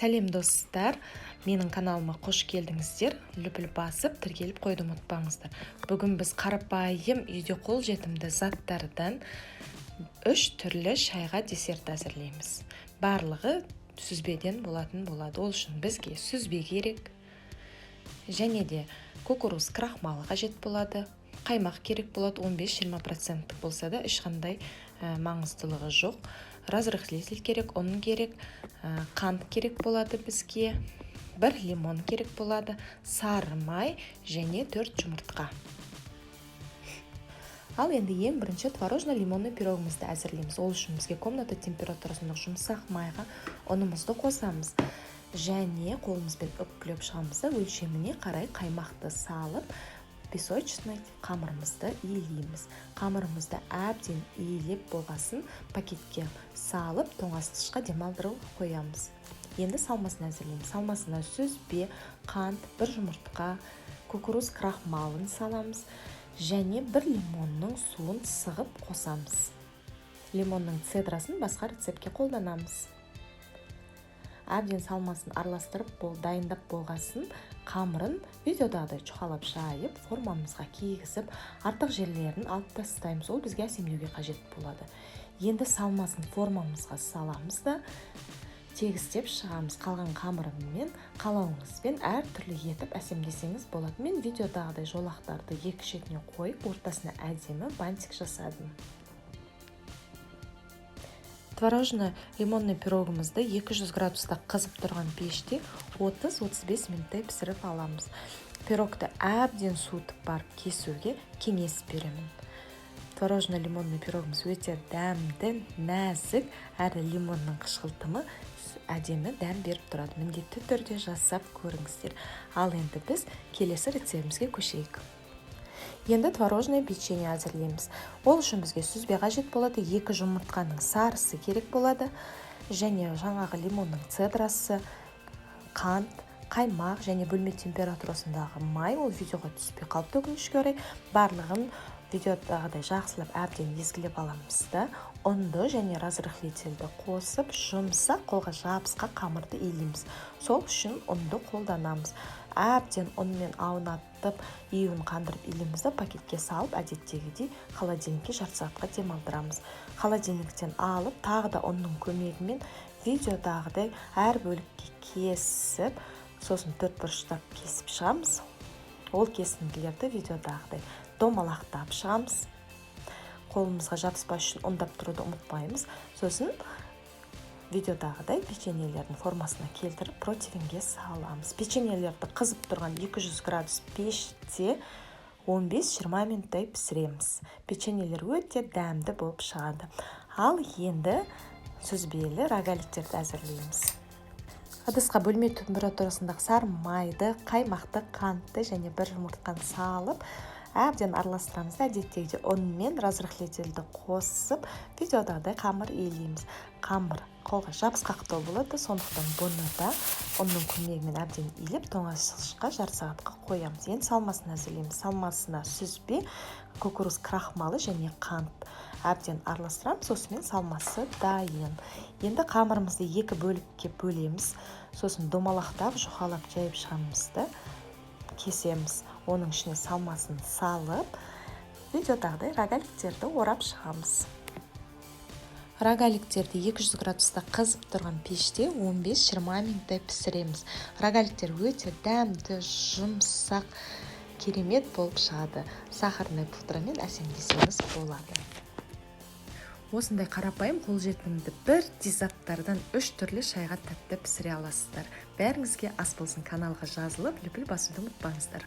Сәлем, достар! Менің каналыма қош келдіңіздер! Лүпіл басып, тіркеліп қоюды ұмытпаңыздар. Бүгін біз қарапайым, үйде қолжетімді заттардан үш түрлі шайға десерт әзірлейміз. Барлығы сүзбеден болатын болады. Ол үшін бізге сүзбе керек және де кукуруз крахмалы қажет болады, қаймақ керек болады, 15-20 проценттік болса да ешқандай маңыздылығы жоқ, разрыхлитель керек, ұн керек, қант керек болады бізге, бір лимон керек болады, сары май және төрт жұмыртқа. Ал енді ең бірінші творожно лимонный пирогымызды әзірлейміз. Ол үшін бізге комната температурасындағы жұмсақ майға ұнымызды қосамыз және қолымызбен үкілеп шығамыз да, өлшеміне қарай қаймақты салып, песочный қамырымызды илейміз. Қамырымызды әбден илеп болғасын, пакетке салып, тоңазытқышқа демалдыруға қоямыз. Енді салмасын әзірлейміз. Салмасына сүзбе, қант, бір жұмыртқа, кукуруз крахмалын саламыз және бір лимонның суын сығып қосамыз. Лимонның цедрасын басқа рецептке қолданамыз. Әбден салмасын араластырып бол, дайындап болғасын, қамырын видеодағыдай жұқалап жайып, формамызға кигізіп, артық жерлерін алып тастаймыз. Ол бізге әсемдеуге қажет болады. Енді салмасын формамызға саламыз да, тегістеп шығамыз. Қалған қамырымен қалауыңызбен әртүрлі етіп әсемдесеңіз болады. Мен видеодағыдай жолақтарды екі шетіне қойып, ортасына әдемі бантик жасадым. Творожно лимонный пирогымызды 200 градуста қызып тұрған пеште 30-35 минуттай пісіріп аламыз. Пирогты әбден суытып барып кесуге кеңес беремін. Творожно лимонный пирогымыз өте дәмді, нәзік әрі лимонның қышқылтымы әдемі дәм беріп тұрады. Міндетті түрде жасап көріңіздер. Ал енді біз келесі рецептімізге көшейік. Енді творожное печенье әзірлейміз. Ол үшін бізге сүзбе қажет болады, екі жұмыртқаның сарысы керек болады және жаңағы лимонның цедрасы, қант, қаймақ және бөлме температурасындағы май. Ол видеоға түспей қалыпты, өкінішке орай. Барлығын видеодағыдай жақсылап әбден езгілеп аламыз да, ұнды және разрыхлительді қосып, жұмсақ, қолға жабысқақ қамырды илейміз. Сол үшін ұнды қолданамыз. Әбден ұнмен аунатып, июін қандырып илейміз да, пакетке салып, әдеттегідей холодильникке жарты сағатқа демалдырамыз. Холодильниктен алып, тағы да ұнның көмегімен видеодағыдай әр бөлікке кесіп, сосын төрт бұрыштап кесіп шығамыз. Ол кесінділерді видеодағыдай домалақтап шығамыз. Қолымызға жабыспас үшін ұндап тұруды ұмытпаймыз. Сосын видеодағыдай печеньелердің формасына келтіріп, противеньге саламыз. Печеньелерді қызып тұрған 200 градус пеште 15-20 минуттай пісіреміз. Печеньелер өте дәмді болып шығады. Ал енді сүзбелі рогаликтерді әзірлейміз. Ыдысқа бөлме температурасындағы сары майды, қаймақты, қантты және бір жұмыртқаны салып, әбден араластырамыз да, әдеттегідей ұн мен разрыхлительді қосып, видеодағыдай қамыр илейміз. Қамыр қолға жабысқақтау болады, сондықтан бұны да ұнның көмегімен әбден илеп, тоңазытқышқа жарты сағатқа қоямыз. Енді салмасын әзірлейміз. Салмасына сүзбе, кукуруз крахмалы және қант әбден араластырамыз. Осымен салмасы дайын. Енді қамырымызды екі бөлікке бөлеміз. Сосын домалақтап, жұқалап жайып шығамыз да, кесеміз. Оның ішіне салмасын салып, видеодағыдай рогаликтерді орап шығамыз. Рогаликтерді 200 градуста қызып тұрған пеште 15-20 минуттай пісіреміз. Рогаликтер өте дәмді, жұмсақ, керемет болып шығады. Сахарный пудрамен әсемдесеңіз болады. Осындай қарапайым, қолжетімді бір заттардан үш түрлі шайға тәтті пісіре аласыздар. Бәріңізге ас болсын! Каналға жазылып, лүпіл басуды ұмытпаңыздар.